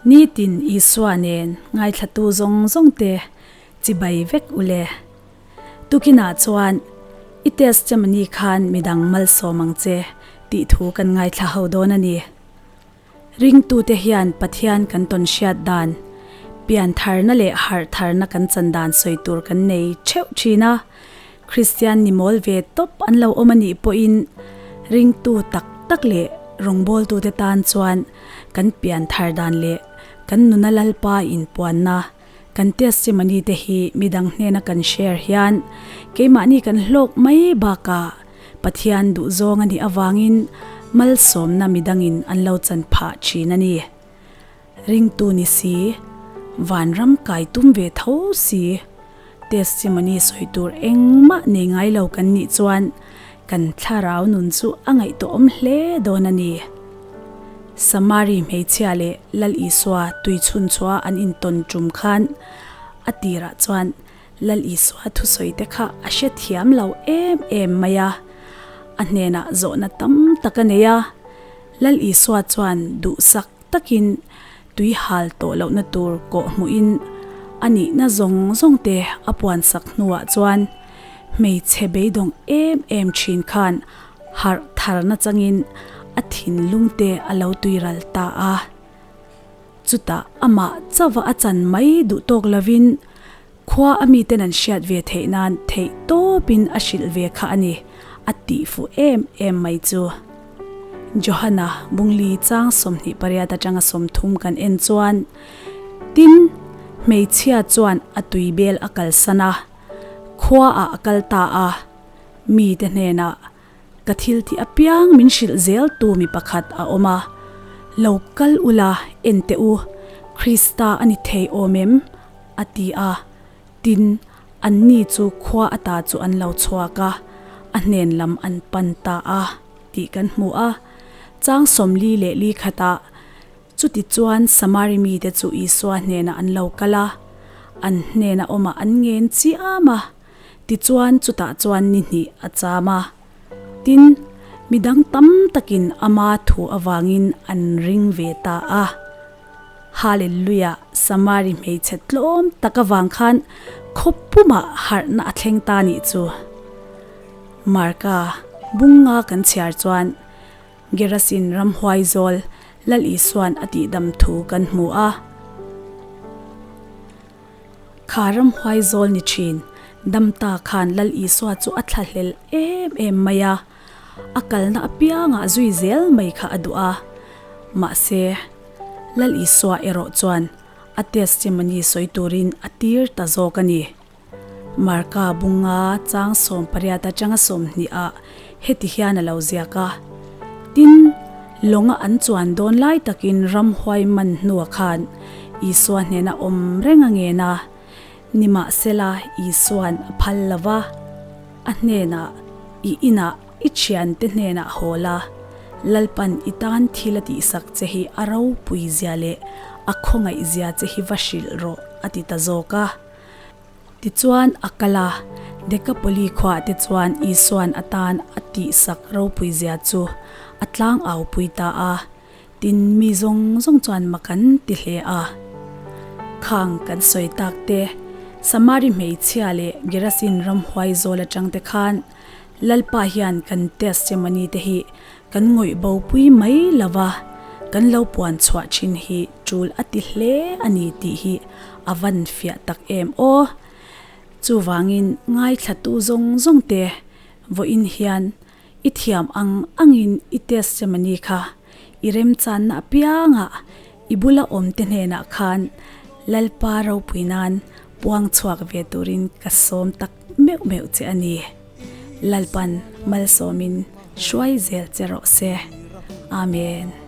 Nitin Isua nen ngaithlatu zawng zawng te chibai vek u le. Tukinah chuan i testimony khan midang malsawm ang che tih thu kan ngaithla ho dawn a ni. Ringtute hian Pathian kan tawn hriat dan, pian tharna leh harh tharna kan chan dan sawi tur kan nei theuh thin a. Kristian ni mawl ve tawp an lo awm a nih pawhin ringtu tak tak leh rawngbawltute tan chuan kan pian thar dan leh kan nuna Lalpa inpuanna, kan testimony te hi midang hnena kan share hian keimahni kan hlawk mai bakah Pathian duhzawng a nih avangin malsawmna midangin an lo chan phah thin a ni. Ringtu ni si, vanram kai tum ve tho si, testimony sawi tur engmah nei ngai lo kan nih chuan kan thlarau nun chu a ngaihtuahawm hle dawn a ni. Samari hmeichhia leh Lal Isua tui chhun chhuah an intawn tum khan a tirah chuan Lal Isua thusawi te kha a hrethiam lo em em mai a, a hnenah zawhna tam tak a nei a. Lal Isua chuan duhsak takin tui hal tawh lohna tur kawh hmuhin a nihna zawng zawng te a puansak hnuah chuan hmeichhe beidawng em em thin khan harh tharna changin a thinlung te a lo tuiral ta a. Chutah amah chauha a chan mai duh tawk lovin khua a miten an hriat ve theih nan theih tawpin a hrilh ve kha a ni, a tih fuh em em mai chu. Johana Bungli chang 28 atanga 30 kan en chuan, Tin, hmeichhia chuan a tuibel a kalsan a, khuaah a kal ta a, mite hnenah, Ka thil tih apiang min hrilh zel tu mi pakhat a awm a, lo kal ula en teh u, Krista a ni thei awm em? a ti a. Tin, anni chu khua ata chu an lo chhuak a, a hnen lam an pan ta a tih kan hmu a. Chang 44 khatah, Chutichuan Samari mite chu Isua hnenah an lo kal a, an hnena awmah an ngen chiam a. Tichuan chutah chuan ni hnih a cham a, tin, midang tam takin ama thu avangin an ring ve ta a. Hallelujah! Samari hmeichhe tlawm tak avang khan khaw pumah harhna a thleng ta nih chu. Marka bunga kan chhiar chuan Gerasin ramhuai zawl Lal Isuan a tihdam thu kan hmu a. Kha ramhuai zawl ni thin, Damta khan Lal Isua chu a thlahlel em em mai a, a kalna apiangah zui zel mai kha a duh a. Mahse, Lal Isua erawh chuan a testimony sawi turin a tir ta zawk a ni. Marka bunga chang 18 atanga 20 ah heti hian a lo ziak a, Tin, lawnga an chuan dawn lai takin ramhuai man hnuah khan Isua hnena awm reng a ngen a, nimahsela Isua'n a phal lo va, a hnenah, I inah i thiante hnenah haw la, Lalpan i tan thil a tihsak che hi a ropui zia leh a khawngaih zia che hi va hrilh rawh, a ti ta zawk a. Tichuan a kal a, Dekapoli khuah te chuan Isua'n a tan a tihsak ropui zia chu a tlang au pui ta a, tin mi zawng zawng chuan mak an ti hle a. Khang kan sawi tak te, Samari hmeichhia leh Gerasin ramhuai zawl atang te khan Lalpa hian kan testimony te hi kan ngawih bo pui mai lo va, kan lo puan chhuah thin hi tul a ti hle a ni tih hi a van fiah tak em aw. Chuvangin ngaithlatu zawng zawng te vawiin hian i thiam ang angin i testimony kha i remchanna apiangah i bula awmte hnenah khan Lalpa ropui nan puang chhuak ve turin ka sawm tak meuh meuh che a ni. Lalpan malsawmin hruai zel che rawh se. Amen.